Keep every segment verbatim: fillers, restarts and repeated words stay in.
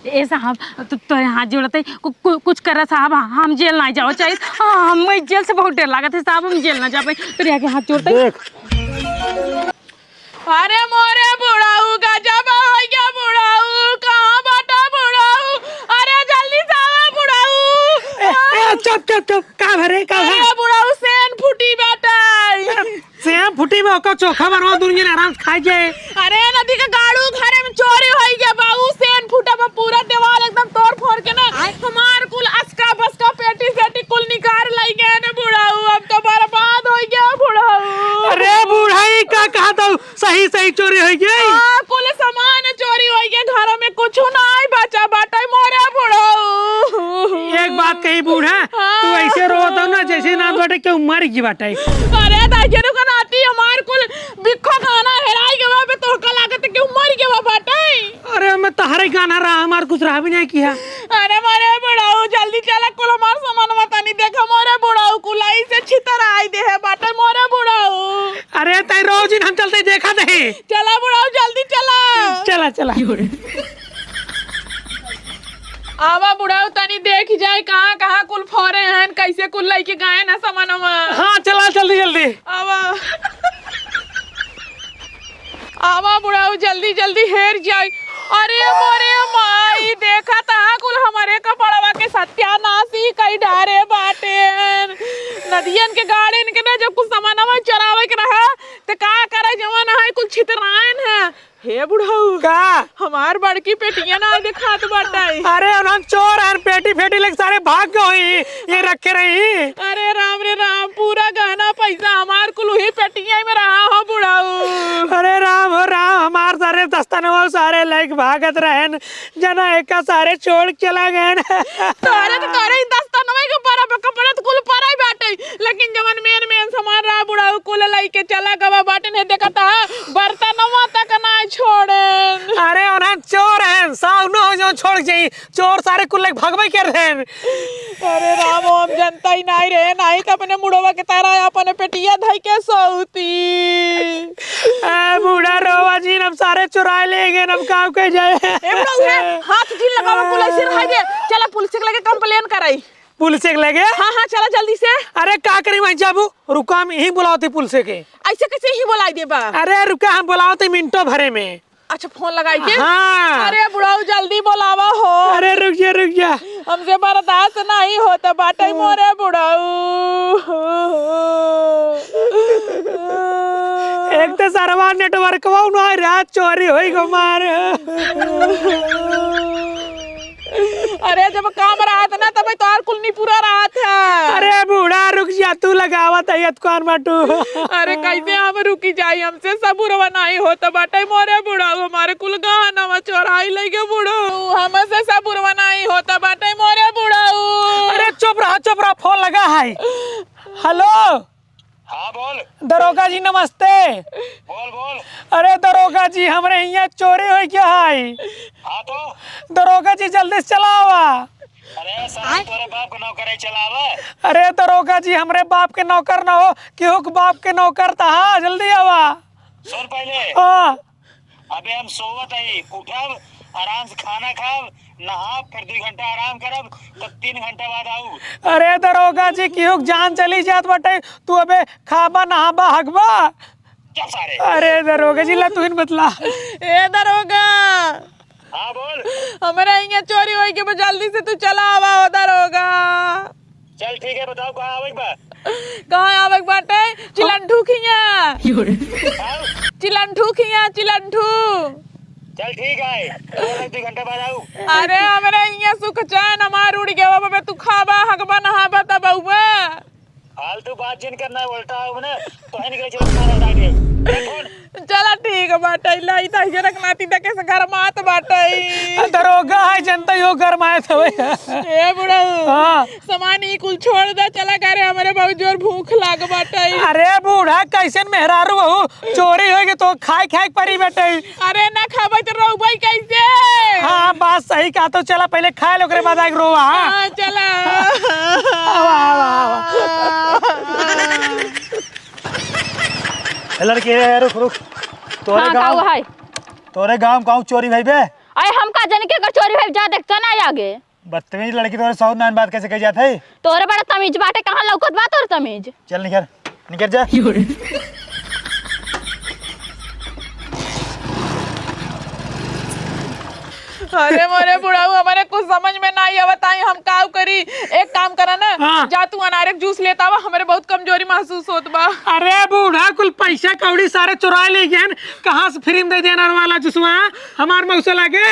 ए साहब, तो, तोरे हाथ जोड़त है, कु-, कु-, कुछ करा साहब, हम जेल ना जाओ चाहिए। हाँ, हम जेल से बहुत डर लागत है साहब, हम जेल ना जा पाई। तोरे आगे हाथ जोड़त है। देख। अरे मोरे बुढ़ऊ, गजब होइ गया बुढ़ऊ, कहाँ बाटा बुढ़ऊ? अरे जल्दी से आवा बुढ़ऊ। ए, ए, चुप, चुप, चुप, का भरे, का भरे? अरे बुढ़ऊ, सेन फूटी बाटा। सेन फूटी में ओकर चोखा बनवा, दुनिया ने आराम से खाई जाए। अरे नदी के गाड़ू, घरे में चोरी होइ गया बा, ऊ सेन फूटा बा, पूरा दीवार एकदम तोड़ फोड़ के ना, हमार कुल असका बसका पेटी सेटी कुल निकाल लइ गए ने बुढ़ऊ, अब तो बर्बाद होइ गया बुढ़ऊ। अरे बुढ़ई, का कहत हऊ? सही सही चोरी होइ गई? हाँ, कुल सामान चोरी होइ गए, घरों में कुछ नाहीं बचा बाटे मोरे बुढ़ऊ। एक बात कही बूढ़ा, तू हाँ। ऐसे रोवत हऊ ना, जैसे ना बाटे केहू मर गई बाटे। अरे दाई, रुका नाती, हमार कुल बिक्खो गहना हेराइ गवा बे, तोहका लागत केहू मर गवा बाटे। अरे, हमें तहरे गहना रहा, हमार कुछ रहा भी नहीं किया। अरे मोरे बुढ़ऊ, जल्दी चला, कुल हमार सामानवा तनी देखा मोरे बुढ़ऊ, कुल ऐसे छितराइ देहे बाटे मोरे बुढ़ऊ। अरे, तै रोज दिन हम चलते देखा नहीं। चला बुढ़ऊ, जल्दी चला। चला, चला। आवा बुढ़ऊ, तनी देखि जाए कहाँ कहाँ कुल फोरे हैं, कैसे कुल लइके गए ना सामानवा। हाँ, चला जल्दी जल्दी। आवा। आवा बुढ़ऊ, जल्दी जल्दी हेर जाई। अरे मोरे माई, देखा त कुल हमरे कपड़वा के सत्यानाशी कइ डारे बाटेन। नदियन के गाड़िन के ना जब कुछ सामानवा चोरावे के रहा, त का करे, जवन है कुल छितराएन है। हे बुढ़ऊ, का? हमार बड़की पेटिया ना देखात बाटे। अरे, उन्हन चोर हैं, पेटी फेटी लेके सारे भाग गए होई, ये रखे रही। अरे राम रे राम, पूरा गहना पैसा हमार कुल उही पेटिया में रहा हो बुढ़ऊ। अरे राम हो राम, हमार सारे दस्तानवा सारे लेके भागत रहेन, जना एका सारे छोड़ के चला गएन। तोरे तो तोरे ही दस्तानवा के पर अब कपड़ा तो कुल पर ही बाटे, लेकिन जवन मेन मेन सामान रहा बुढ़ऊ कुल लइके चला गवा बाटे। नहीं देखता है, बर्तनवा तक ना छोड़ेन। अरे उन्हन चोर हैं, साउनो हो जो छोड़ जाई, चोर सारे कुल लेके भगबे कर रहेन। अरे राम, हम जनता ही नहीं रहे, नहीं तो अपने मुड़वा के तारा अपने पेटिया धई के सौती। ए बूढ़ा रोवा जिन, हम सारे चुराए ले गए, हम गाँव के जाए। ए बुढ़ऊ, हाथ जिन लगावा, कुल ऐसे रह दे। चला पुलिस के लगे complain कराई। पुलिस के लगे? हाँ, हाँ, चला जल्दी से। अरे का करी वहीं जाबू? रुका, हम यहीं बुलावती पुलिस के। ऐसे कैसे ही बुलाई देबा? अरे रुका, हम बुलावती मिनटो भरे में। अच्छा, फोन लगाई के? हाँ। अरे बुढ़ऊ, जल्दी बोलावा हो। अरे रुक जा, रुक जा। हमसे बर्दाश्त नहीं होता बाटे मोरे बुढ़ऊ। एक तो सरवा नेटवर्कवा ना रहा, चोरी होई गो मार। अरे जब काम रहत ना तब तोहार कुल निपुरा रहत है। अरे बूढ़ा रुक जा, तू लगावत है यतकुआर माटू। अरे कैसे हम रुकी जाई, हमसे सबुरवा नहीं होत बाटे मोरे बुढ़ऊ, हमारे कुल गहनवा चोराई लइगे बुढ़ऊ, हमसे सबुरवा नहीं होत बाटे मोरे बुढ़ऊ। अरे चुप रहा, चुप रहा, फोन लगा है। हेलो। हाँ, बोल। दरोगा जी, नमस्ते। बोल, बोल। अरे, दरोगा जी, हमरे हियाँ चोरी होइ गया है। हाँ, तो? दरोगा जी, जल्दी से चला आवा। अरे, साला, तोरे बाप के नौकर है, चला आवा। अरे, दरोगा जी, हमरे बाप के नौकर ना हो, केहू के बाप के नौकर त हा, जल्दी आवा। सुन पहले। हाँ। अबे हम सोवत हई, उठब, आराम से खाना खाब, नहाब, फिर दुइ घंटा आराम करब, तब तीन घंटा बाद आऊ। अरे दरोगा जी, केहू के जान चली जात बाटे, तू अबे खाबा, नहाबा, हगबा? चुप सारे। अरे दरोगा जी, ला तू ही बतला। ए दरोगा। हाँ बोल। हमरे हियाँ चोरी होइ के बा, जल्दी से तू चला आवा हो दरोगा। चल ठीक है, बताओ कहाँ आवे के बा? कहाँ आवे के बाटे? चिलंठू खिया। हाँ? चिलंठू खिया, चिलंठू। चल ठीक है, और एक दो घंटा बाद आऊ। अरे हमरे हियाँ सुख चैन हमार उड़ गया बा, तू खाबा, हगबा, नहाबा तब अउबा। फालतू बात जिन करना है, उल्टा हो ना, तो है निकले चलो तुम्हारा उठा के। चला ठीक बाटे, लाई ताई जरक नाती देखे से गरमात बाटे। आ, दरोगा है, जनता यो गरमाए थे भाई। ए बुढ़ऊ, हाँ। सामान ई कुल छोड़ दे, चला घरे, हमरे बहुत जोर भूख लाग बाटे। अरे बूढ़ा, कैसन मेहरारू बहू, चोरी होइ गई तो खाए खाए के परी बाटे। अरे ना खाबे तो रोबे कैसे? हाँ, बात सही कहा, तो चला पहले खाए ले, ओकरे बाद आके रोवा, हाँ? हाँ, चला। आवा, आवा, आवा। ए लड़के, ए, रुक, रुक। तोरे हाँ, गाँव, का हुआ है? तोरे गाँव, गाँव चोरी भई बे? अरे हम का जानी के एकर चोरी भइल, जा देखता ना आगे। बदतमीज लड़की, तोहरे सौ नान बात कैसे कही जात है? तोहरे बड़ा तमीज बाटे, कहाँ लौकत बा तोर तमीज? चल निकर, निकर जा। अरे मोरे बुढ़ऊ, हमरे कुछ समझ में नाई आवत आई, हम काउ करी? एक काम करा ना, हाँ। जा तू अनारे के जूस लेत आवा, हमरे बहुत कमजोरी महसूस होत बा। अरे बूढ़ा, कुल पैसा कौड़ी सारे चुराइ लइ गएन, कहाँ से free में दइ देन अनार वाला जूसवा? हमार मौसा लागे।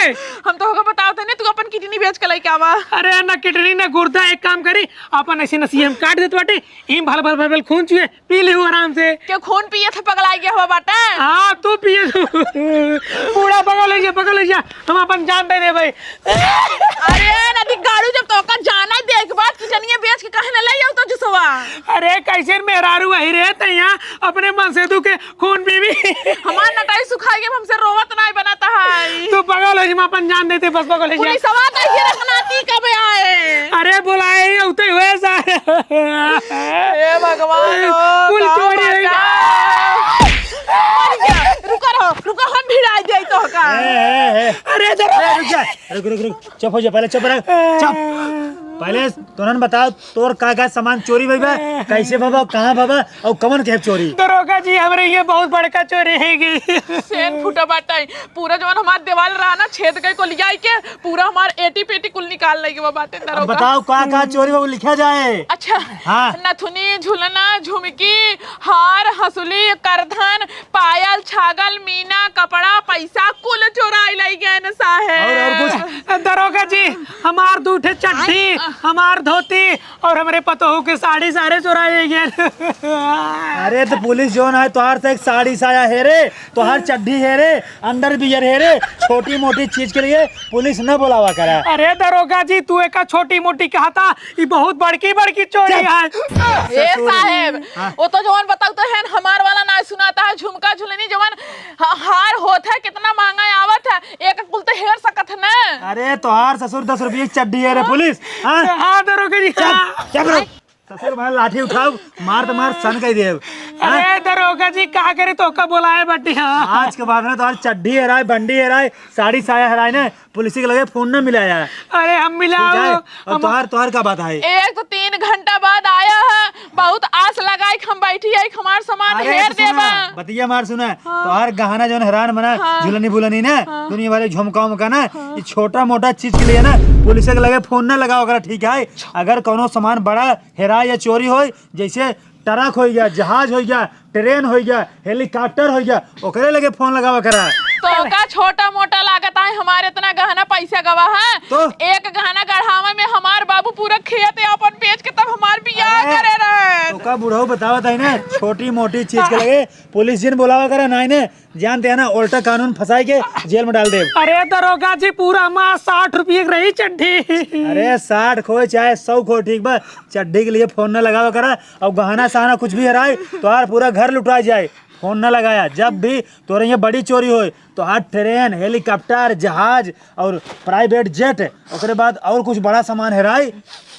हम तोहका बतावत हनी, तू अपन kidney बेच के लइके आवा। अरे ना kidney ना गुर्दा, एक काम करी, अपन ऐसे नसिया में काट देत बाटे, इम भल भल भल भल खून चुए, पी लेहू आराम से। के खून पिए थे पगलाइ गया हुआ बाटे? हाँ, तू पिए। बूढ़ा पगल होइ जा, पगल होइ जा, हम अपन जान दइ देबइ। अरे नदी गाड़ू, जब तोहका जाना ही देख बात kidney बेच के काहे न लइ आऊ तो जूसवा? अरे कैसे मेहरारू वही रहे तैया अपने मनसेधू के खून पीबी। हमार नटाई सुखाई के हमसे रोवत नाई बनत है। तू पगल होइ जा, हम अपन जान देते, बस पगल होइ जा। पुलिसवा कैसे रखनाती कब आए? अरे बुलाए, उते हुए सारे। हे भगवान, ओ, कुल का चोरी होइ बात गया। है? मर गया। रुको रहो, रुको, हम भिड़ाई दे तोहका। ए, ए, ए। अरे जरा ए, रुक जा, रुक, रुक, रुक, चुप हो जा, पहले चुप रह, चुप। पहले तोनन बताओ, तोर का का सामान चोरी भइल बा, कैसे भवा, कहाँ भवा, और कवन के चोरी? दरोगा जी, हमरे ये बहुत बड़का चोरी होइ गई। सेन फूटा बाटे, पूरा जवन हमार देवाल रहा ना, छेद कइ को लियाइ के, पूरा हमार एटी पेटी कुल निकाल लइ गवा बाटे अब दरोगा। बताओ का का चोरी बा, वो लिखा जाए। अच्छा, हाँ। नथुनी, झुलना, झुमकी, हार, हंसुली, करधन, पायल, छागल, मीना, कपड़ा, पैसा कुल चोराइ लइ गएन साहेब। और, और कुछ? दरोगा जी, हमार दू ठे चड्ढी, आय। हमार धोती और हमरे पतोहू के साड़ी सारे चोराइ लइ गएन। अरे तो पुलिस जौन है, तोहार से एक साड़ी साया हेरे, तोहार चड्ढी हेरे, underwear हेरे, छोटी मोटी चीज के लिए पुलिस न बुलावा करा। अरे दरोगा जी, तू एका छोटी मोटी कहता, ई बहुत बड़की बड़की चोरी चल। है। ए ससुर। साहेब, हाँ। वो तो जवन बताऊ तो है, हमार वाला ना सुनाता है, झुमका झुलनी जवन ह-, हार होत है, कितना महंगा आवत है, एक कुल तो हेर सकत है ना। अरे तोहार ससुर दस रुपये की चड्ढी हेरे पुलिस, हाँ? हाँ दरोगा जी, चल, हाँ। चल रे। ससुर भाई लाठी उठाओ, मार तो मार सन कइ देब, हाँ? अरे दरोगा जी, का करे तोहका बोलाए बाटी, हाँ। आज के बाद में तोहार चड्ढी हेराए, बंडी हेराए, साड़ी साया हेराए ना, पुलिस के लगे फोन ना मिलाया। अरे हम मिलाओ, ठीक है? और हम तोहार, तोहार का बात है? एक तो तीन घंटा बाद आया है, बहुत आस लगाई के हम बैठी है कि हमार सामान अरे हेर तो सुना, देबा। बतिया मार सुना, हाँ। तोहार गहना जौन हेरान बना, हाँ। झुलनी बुलनी ना, हाँ। दुनिया वाले झुमका उमका ना, हाँ। ये छोटा मोटा चीज के लिए ना, पुलिस के लगे फोन ना लगावा करा, ठीक है? अगर कौनो सामान बड़ा हेरा या चोरी होई, जैसे ट्रक होइ गया, जहाज होइ गया, ट्रेन होइ गया, हेलीकॉप्टर होइ गया, ओकरे लगे फोन लगावा करा। तोहका छोटा मोटा लागत है, हमार इतना गहना पैसा गवा है। तो? एक गहना गढ़ावे में हमार बाबू पूरा खेत अपन बेच के तब हमार बियाह अरे, करे रहे। तोहका बुढ़ऊ बतावत है ना, छोटी मोटी चीज के लगे पुलिस जिन बुलावा करा, नाई ने जानते हैं ना, उल्टा कानून फंसाई के जेल में डाल देब। अरे दरोगा जी, पूरा हमार साठ रुपये के रही चड्ढी। अरे साठ खोए चाहे सौ खोए, ठीक बा, चड्ढी के लिए फोन न लगावा करा। और गहना सहना कुछ भी हेराए, तोहार पूरा घर लुटा जाए। फोन न लगाया, जब भी तोरे यहाँ बड़ी चोरी होए, तोहार ट्रेन, हेलीकॉप्टर, जहाज और प्राइवेट जेट, ओकरे बाद और कुछ बड़ा सामान हेराए,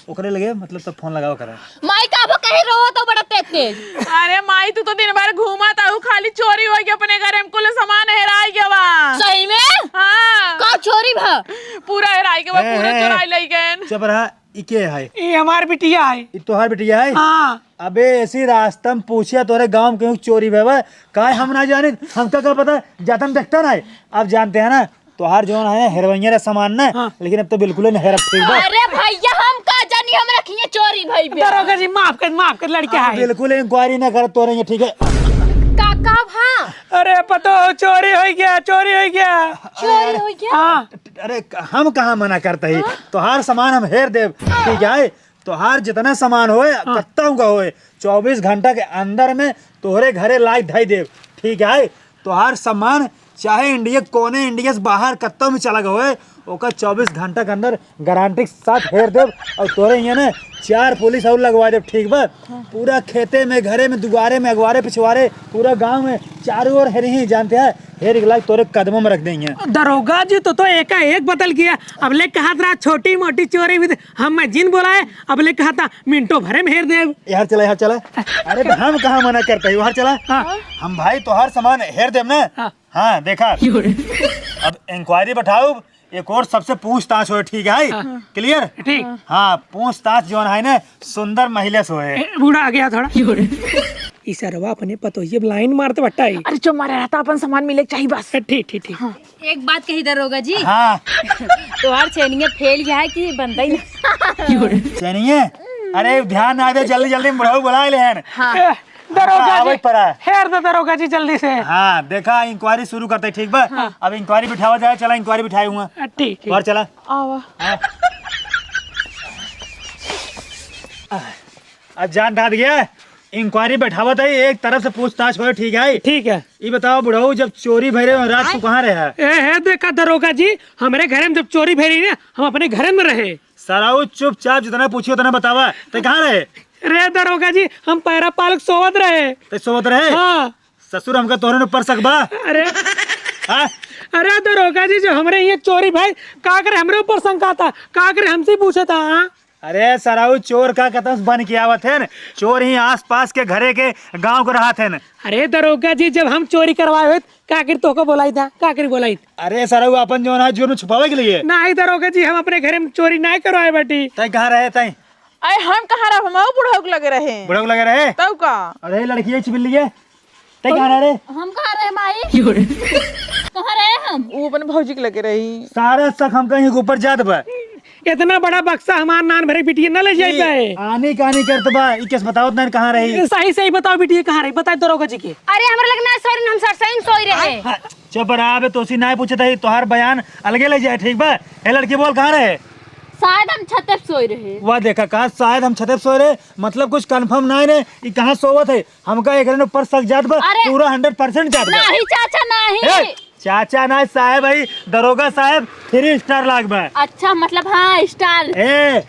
ओकरे लगे मतलब तब फोन लगावा करा। माई का अब कहीं रोवत हो बड़ा तेज तेज। अरे माई, तू तो दिन भर घूमत हऊ, खाली चोरी होइ गया अपने घरे में, कुल सामान हेराइ गया बा। सही में? हाँ। का चोरी भा? पूरा हेराइ गया बा, ए, पूरा ए, चोराइ लइ गएन। चुप रहा, ई के है? ई हमार बिटिया है। ई तोहार बिटिया है? हाँ। अबे ऐसी रास्ता में पूछिया तोरे गांव में केहू चोरी भवा, काहे हम ना जाने, हमका का पता, जातन देखता ना है। अब जानते हैं ना, तोहार जौन है हेरवइया रे सामान ना, हाँ। लेकिन अब तो बिल्कुल ही नहीं हेरब, ठीक बा? अरे भैया, हम का जानी, हम रखिए चोरी भई बे। दरोगा जी, माफ कर, माफ कर, लड़का हाँ, है। बिल्कुल इंक्वायरी ना करत तोरे ये, ठीक है? काका भा। अरे पतो, चोरी होइ गया, चोरी होइ गया। चोरी होइ गया? हाँ। अरे हम कहाँ मना करते ही? हाँ? तोहार सामान हम हेर देब, ठीक है? तोहार जितना सामान होए, हाँ। कत्ता का होए, चउबीस घंटा के अंदर में तोहरे घरे लाइ धइ देब, ठीक है? तोहार सामान चाहे इंडिया कोने, इंडिया से बाहर कत्तो में चला गए होए, ओकर चउबीस घंटा के अंदर गारंटी के साथ हेर देब। और तोरे यहाँ ना चार पुलिस और लगवा देब, ठीक बा? पूरा खेते में, घरे में, दुआरे में, अगवारे पिछवारे, पूरा गांव में चारों ओर हेरी ही, जानते हैं, हेर के लाइक तोरे कदमों में रख देंगे। दरोगा जी, तो, तो एकाएक बदल गया। अबले कहत रहा छोटी मोटी चोरी भी, हम मैं जिन बोलाए, अबले कहता मिनटो भरे में हेर देब। यहाँ चला, यहाँ चला। अरे तो हम कहाँ मना करते हैं, वहाँ चला। हाँ। हम भाई तोहार सामान हेर देब ना। हाँ। हाँ, देखा। अब इंक्वायरी बैठाउब, एक और सबसे पूछताछ होए, ठीक है? हाँ। Clear? ठीक। हाँ, पूछताछ जौन है ना, सुंदर महिला से होए। ए, बूढ़ा आ गया थोड़ा। ई सरवा अपने पतोहिए पे line मारत बट्टा ही। अरे, जो मारे रहता, अपन सामान मिले के चाहिए बस। ए, ठीक, ठीक, ठीक। हाँ। एक बात कही दरोगा जी। हाँ। तोहार छेनिया fail है कि बनता ही ना। छेनिया? अरे, ध्यान ना दे, जल्दी, जल्दी बुढ़ऊ बुलाए ले हैं। हाँ। ए, दरोगा हाँ, जी, आवत पड़ा। हेर दे दरोगा जी जल्दी से। हाँ, देखा, inquiry शुरू करते, ठीक बा? हाँ। अब inquiry बिठावा जाए, चला inquiry बिठाए हुआ। हाँ, ठीक, ठीक। और चला। आवा। हाँ। अब जान डाल गया, inquiry बैठावत है, एक तरफ से पूछताछ होए, ठीक है? ठीक है। ई बताओ बुढ़ऊ, जब चोरी भय रहे रात को कहाँ रहे? ए, हे देखा दरोगा जी, हमरे घरे में जब चोरी भय रही ना, हम अपने घरे में रहे। सराऊ चुपचाप जितना पूछी उतना बतावा, ते कहाँ रहे? रे दरोगा जी, हम पैरा पालक सोवत रहे। ते सोवत रहे? हाँ। ससुर हमका तोहरे न पर सकबा? अरे। हाँ? अरे दरोगा जी, जो हमरे ये चोरी भय, का करे हमरे ऊपर शंका था, का करे हमसे पूछा था, हाँ? अरे सराऊ, चोर का कतस बन के आवत है न? चोर ही आसपास के घरे के, गांव के रहत है न। अरे दरोगा जी, जब हम चोरी करवाए होत, का कर तोहको बोलाई था, का कर बोलाई? अरे सराऊ, अपन जो ना जुर्म छुपावे के लिए। नहीं दरोगा जी, हम अपने घरे में चोरी नहीं करवाए बाटी। तै कहाँ रहे तै? अरे हम कहाँ रहे, हम बुढ़ऊ के लगे रहे। बुढ़ऊ के लगे रहे? तब का? अरे लड़की छिपिल्ली है। तै कहाँ रहे? हम कहाँ रहे माई? कहाँ रहे हम? वो अपने भौजी के लगे रही। सारा शक हमका ही के ऊपर जात बा। इतना बड़ा बक्सा हमार नान भरे बिटिया न ले जाए ई पाए। आनी कानी करत बा, ई केस बतावत नान कहाँ रही? सही सही बताओ बिटिया कहाँ रही? बताए दरोगा जी के। अरे हमरा लगे ना सोई रहे, हम सर सही में सोई रहे। हाँ, चुप रहा बे, तोसी नाय पूछत ही, तोहार बयान अलगे ले जाए, ठीक बा? ए लड़की बोल कहाँ रहे? शायद हम छते पे सोई रहे। वाह देखा का, शायद हम छते पे सोई रहे, मतलब कुछ confirm नाय ने, ई कहाँ सोवत है? हमका एकरे ऊपर शक जात बा, अरे! पूरा hundred percent जात बा। नहीं चाचा, नहीं। ए, चाचा ना साहेब, भाई दरोगा साहेब, three star लाग बा। अच्छा, मतलब हाँ, star। ए,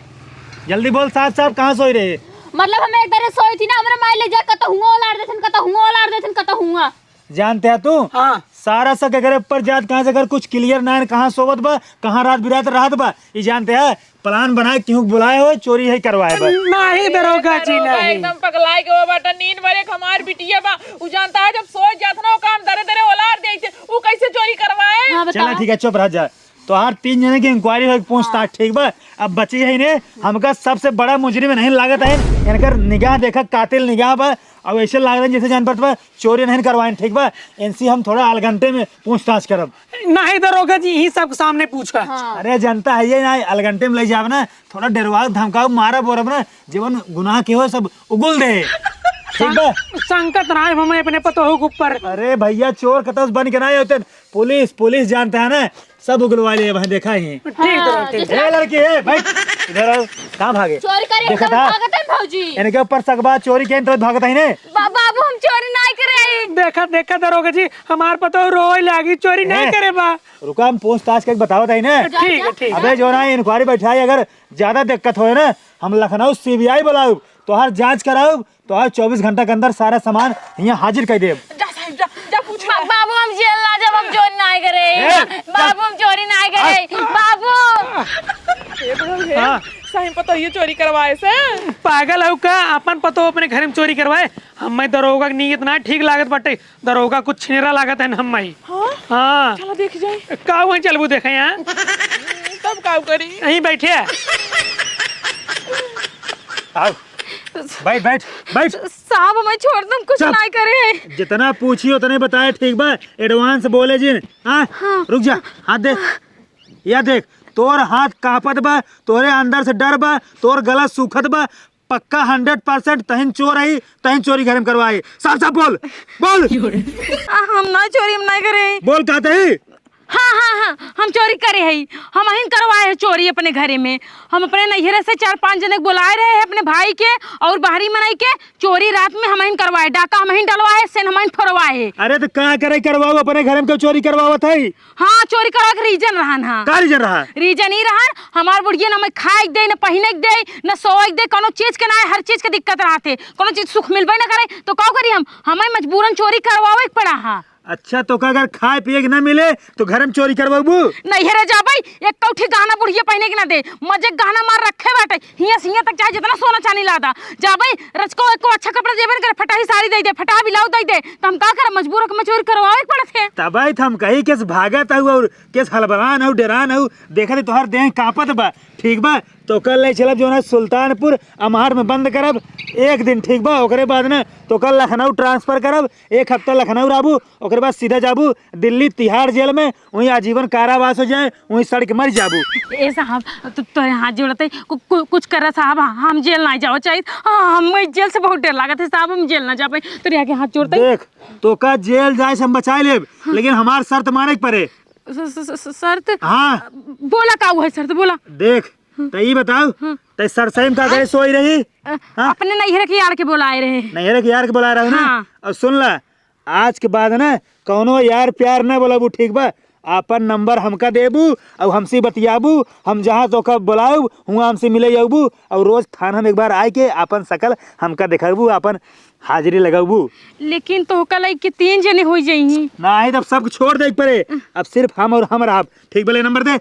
जल्दी बोल साफ साफ, कहाँ सोई रहे? मतलब हम एक दरे सोई थी ना, हमरा माई ले जा, कतहुआ ओलार देथिन, कतहुआ ओलार देथिन, कतहुआ। जानते है तू? हाँ। सारा शक एकरे ऊपर जात, कहाँ से अगर कुछ clear ना है, कहाँ सोवत बा, कहाँ रात बिरात रहत बा, ई जानते है? Plan बनाए, केहू के बुलाए हो, चोरी है करवाए बा। नहीं दरोगा जी, दरोगा नहीं। एकदम पगलाए के वो बाटा, नींद भरे के हमार बिटिया बा, उ जानता है जब सोच जात ना, वो काम दरे दरे ओलार देते, उ कैसे चोरी करवाए? हाँ, बताओ। चला ठीक है, चुप रह जा। तोहार तीन जने की inquiry हो, पूछताछ, हाँ। ठीक बा? अब बची है ने, हमका सबसे बड़ा मुजरिम नहीं लागत है, इनकर निगाह देखा, कातिल निगाह बा, अब ऐसे लाग रहे जैसे जान पड़त बा, चोरी नहीं करवाइन, ठीक बा? इनसे हम थोड़ा अलगंटे में पूछताछ करब। नहीं दरोगा जी, यही सब सामने पूछा। हाँ। अरे जनता है ये ना, अलगंटे में ले जाब ना, थोड़ा डरवाओ, धमकाओ, मारब ओरब ना, जीवन गुनाह के हो सब उगुल दे। ठीक बा? संकत ना है हमें अपने पतोह के ऊपर। अरे भैया, चोर कतस बन के ना होते, पुलिस, पुलिस जानता है ना, सब उगलवा लिए भाई, देखा ही। ठीक हाँ, दरोगा, ठीक। जैसे ए लड़की, ए बैठ, इधर आओ। कहाँ भागे? चोरी करे देखा एकदम था? भागत है भौजी। इनके ऊपर शक बा, चोरी के तो भागत है ने। बा-, बाबू हम चोरी नहीं करे। देखा, देखा दरोगा जी, हमार पतोह रोए लागी, चोरी नहीं ए, करे बा। रुका, हम पूछताछ करके बतावत है ने। ठीक है, ठीक। अबे जो ना inquiry बैठाई, अगर ज्यादा दिक्कत होए ना, हम लखनऊ C B I बुलाउब, तोहार जांच कराउब, तोहार चउबीस घंटा के अंदर सारा सामान हियाँ हाजिर कर देब। जा साहब, जा, जा पूछ बा-, ले। बाबू, हम जेल ना जाब, हम चोरी नाय करे। ए, बाबू, हम चोरी नाय करे। ए। बाबू। ए बुढ़ऊ, हे, हाँ। सही में पतोहिए चोरी करवाए से? पागल हऊ का? अपन पतोह अपने घर में चोरी करवाए? हमें दरोगा के नीयत ना ठीक लागत बाटे। दरोगा कुछ छिनेरा लागत है न हमें। हाँ? हाँ। चला देख जाए। का वहीं चलबू देखे यहाँ? तब का करी? यहीं बैठे। आओ। बैठ, बैठ, बैठ। साहब, हमें छोड़ दो, हम कुछ चुप। नाय करे हैं। जितना पूछी उतने बताए, ठीक बा? Advance बोले जिन। हाँ? हाँ। रुक जा, हाथ दे। या देख, तोर हाथ कांपत बा, तोरे अंदर से डर बा, तोर गला सूखत बा, पक्का hundred percent तहिन चोर आई, तहिन चोरी घर में करवाई। साफ साफ बोल, बोल। आ, हम ना चोरी, हम ना करे। बोल, कहते ही। हाँ, हाँ, हाँ, हम चोरी करे हई, हमहिन करवाए है चोरी अपने घरे में। हम अपने नैहरे से चार पांच जने के बुलाए रहे हैं अपने भाई के और बाहरी मनई के, चोरी रात में हमहिन करवाए, डाका हमहिन डलवाए, सेन हमहिन फोड़वाए। अरे तो का करे करवाओ, अपने घर में क्यों चोरी करवावत है? हाँ, चोरी करवा के reason रहन हा। का reason रहा? Reason ई रहन, हमार बुढ़िया न हमें खाए के दे, न पहिने के दे, न सोए के दे, कोनो चीज के ना, हर चीज के दिक्कत रहते, कोनो चीज सुख मिलबे न करे, तो का करी हम? हमें मजबूरन चोरी करवावे के पड़ा हा। अच्छा, तोका अगर खाए पिए के ना मिले, तो घर में चोरी करवाबू? नैहरे जाबे, एक कौठी गहना बुढ़िया पहिने के ना दे। मजे के गहना मार रखे बाटे, हियाँ से हियाँ तक चाहे जितना सोना चानी लादा। जाबे, रचको एको अच्छा कपड़ा देबे न करे, फटाही साड़ी दे दे, फटाहा ब्लाउज दे दे, तो हम का करब? मजबूर होके मजबूर करवावे के पड़त है। तबे तो हम कही, केस भागत हऊ और केस हलबरान हऊ, डेरान हऊ। देखत ही तोहर देह कांपत बा, ठीक बा? तोका ले चलब जौन है सुल्तानपुर अमार में बंद करब एक दिन, ठीक बा? ओकरे बाद ना तोका लखनऊ transfer करब, एक हफ्ता लखनऊ रहबू, ओकरे बाद सीधा जाबू दिल्ली तिहाड़ जेल में, वहीं आजीवन कारावास हो जाए, वहीं सड़ के मर जाबू। ए साहब, तो तोरे हाथ जोड़त ही, कु-, कु-, कुछ करा साहब, हम जेल नाहीं जाओ चाहित, हाँ, हम जेल से बहुत डर लागत है साहब, हम जेल ना जा पाई। तोरे आगे हाथ जोड़त ही। देख, तोका जेल जाए से हम बचाए लेब, हाँ। लेकिन हमार शर्त माने के पड़े। स-, स-, स-, स-, शर्त? हाँ। बोला का हुआ है शर्त, बोला। देख, हाँ। त ई बताओ, हाँ। त सरसई में का करे सोई रही? अ, हाँ? अपने नैहरे के यार के बोलाए रहे। नैहरे के यार के बोलाए रहे ना? हाँ। और सुन ला, आज के बाद ना कौनो यार प्यार ना बोलाबू, ठीक बा? आपन नंबर हमका देबू और हमसे बतियाबू, हम जहाँ तोका बोलाउब, हुआँ हमसे मिले अउबू और रोज थाना में एक बार आए के आपन शकल हमका देखाबू, आपन हाजिरी लगाबू। लेकिन तोहका लइके तीन जने होइ जइहीं। नाहीं, तब सबके छोड़ दे परे, अब सिर्फ हम और हम रहब, ठीक बा? ले नंबर दे।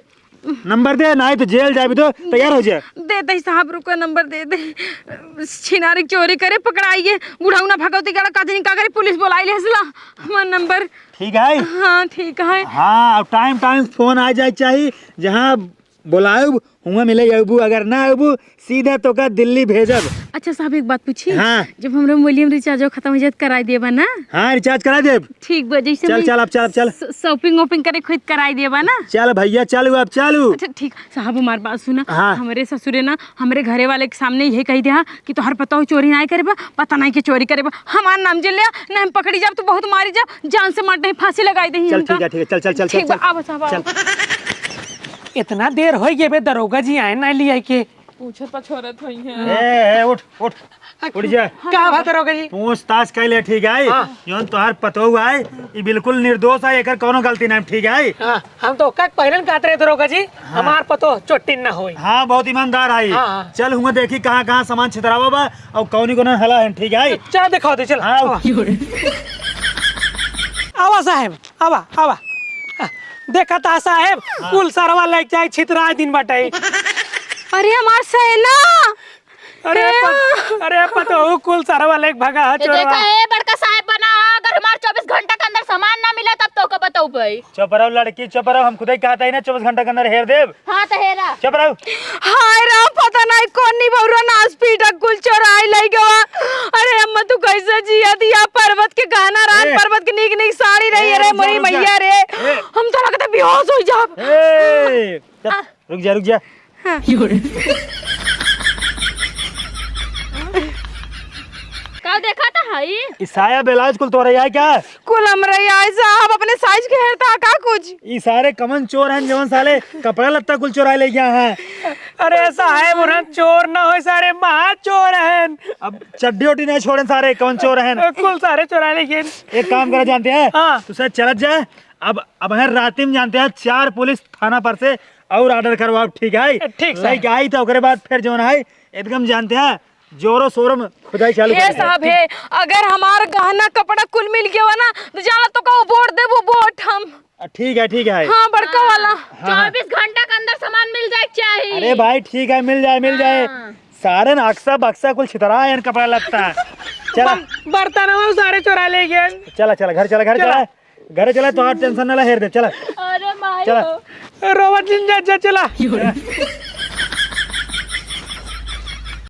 नंबर दे, नाहीं तो जेल जाबी तो तैयार हो जा। दे दे साहब, रुको, नंबर दे दे। छिनारी चोरी करे पकड़ाइए, बुढ़ऊ ना भगवती गड़ा का दिन का करे, पुलिस बोलाई ले हसला। हमार नंबर। ठीक है? हाँ, ठीक है। हाँ, अब टाइम टाइम फोन आ जाए चाहिए, जहाँ बोलाउब, हुआँ मिले अउबू, अगर ना अउबू, सीधा तोका दिल्ली भेजब। अच्छा साहब, एक बात पूछी? हाँ। जब हमरे मोबाइल में रिचार्ज खत्म हो जाए, तो कराई देबा ना? हाँ, रिचार्ज कराई देब। ठीक बा, जैसे चल, मैं चल, अब चल, अब चल। स-, शॉपिंग वॉपिंग करे खुद कराई देबा ना? चल भैया, चलू, अब चलू। अच्छा, ठीक। साहब, हमार बात सुना। हाँ। हमरे ससुरे ना, हमरे घरे वाले के सामने यही कही दिया कि तोहर पतोह चोरी नाहीं करे बा, पता नाहीं के चोरी करे बा। हमार नाम जे लिया, ना हम पकड़ी जाब, तू बहुत मारी जाब, जान से मार दे, फांसी लगाई दे चल, हमका। ठीक है, ठीक है, चल, चल, चल, ठीक चल, बा, चल। आवा साहब, चल। आवा। इतना देर होइ गए बे, दरोगा जी आए ना लिया के। पूछत पछोरत होई हैं। ए, ए, उठ, उठ, उठ जा। का बात दरोगा जी? पूछताछ कैले, ठीक है? हाँ। जौन तोहार पतोह है, ई बिल्कुल निर्दोष है, एकर कौनो गलती नाहीं, ठीक है? हाँ, हम तो ओका पहले न कहत रहे दरोगा जी, हाँ। हमार पतोह चोट्टिन ना होई। हाँ, बहुत ईमानदार है। हाँ, हाँ। चल, हुआँ देखी कहाँ, कहाँ सामान छितरावा बा और कौनी कौन हला है, ठीक है? चल, दिखाओ दे, चल। हाँ। आवा। आवा साहेब। आवा, आवा। आ, देखा ता साहेब, हाँ। कुल सरवा लेके जाए छितराए दिन बाटे। अरे हमार सेना! अरे हे! पत-, अरे पतोहू कुल सरवा लेके भागा है ए, चोरवा। देखा, ए बड़का साहेब बना, अगर हमार चउबीस घंटा के अंदर सामान ना मिला तब तोहका बतउबे। चुप रहो लड़की, चुप रहो, हम खुदे कहत ही ना चउबीस घंटा के अंदर हेर देब। हाँ, त हेरा। चुप रहो। हाय राम, पता नाहीं कौन निबौरा नास पीटा कुल चोराई लइ गवा। अरे अम्मा, तू कैसे जिया दिया? पर्वत के गहना रहन, ए। पर्वत के नीक नीक साड़ी रही। ए, अरे रुक जा, मोरी रुक जा। मैया रे, ए। हम तो लगता बेहोश होइ जाब। ए, चुप, आ। रुक जा, रुक जा। हाँ। का देखा था हई? ई साया ब्लाउज कुल तोहरे आए का? कुल हमरे आए साहब, अपने साइज के हेरता का कुछ? ई सारे कमन चोर हैं, जवन साले कपड़ा लत्ता कुल चोराए ले गया है। अरे साहेब, उन्हन चोर ना होए, सारे महा चोर हैं। अब चड्डी ओड्डी नहीं छोड़े सारे, कमन चोर हैं। कुल सारे चोराए ले गए। एक काम करा जानते हैं? हाँ। तू सर चलत जा। अब, अब है राती में जानते हैं, चार पुलिस थाना पर से और order करवाओ, ठीक है? ठीक सर। लेके आई तो ओकरे बाद फिर जौन है, एकदम जानते हैं, जोरों शोरों में खुदाई चालू ए कर दे। साहब, हे, अगर हमार गहना कपड़ा कुल मिल गया हो ना, तो जाना तो का वोट देबो, वोट हम। आ, ठीक है, ठीक है। हाँ, बड़का वाला। हाँ, हाँ। चउबीस घंटा के अंदर सामान मिल जाए के चाही। अरे भाई, ठीक है, मिल जाए, मिल जाए। हाँ। सारे ना अक्सा बक्सा कुल छितरा है, कपड़ा लत्ता। चला। बर-, बर्तनवा सारे चोरा ले गए। चला, चला, घर चला, घर चला। चला। घरे चला, तोहार tension ना ला, हेर दे, चला। अरे माई चला। हो। रोवत जिन जा, जा, चला।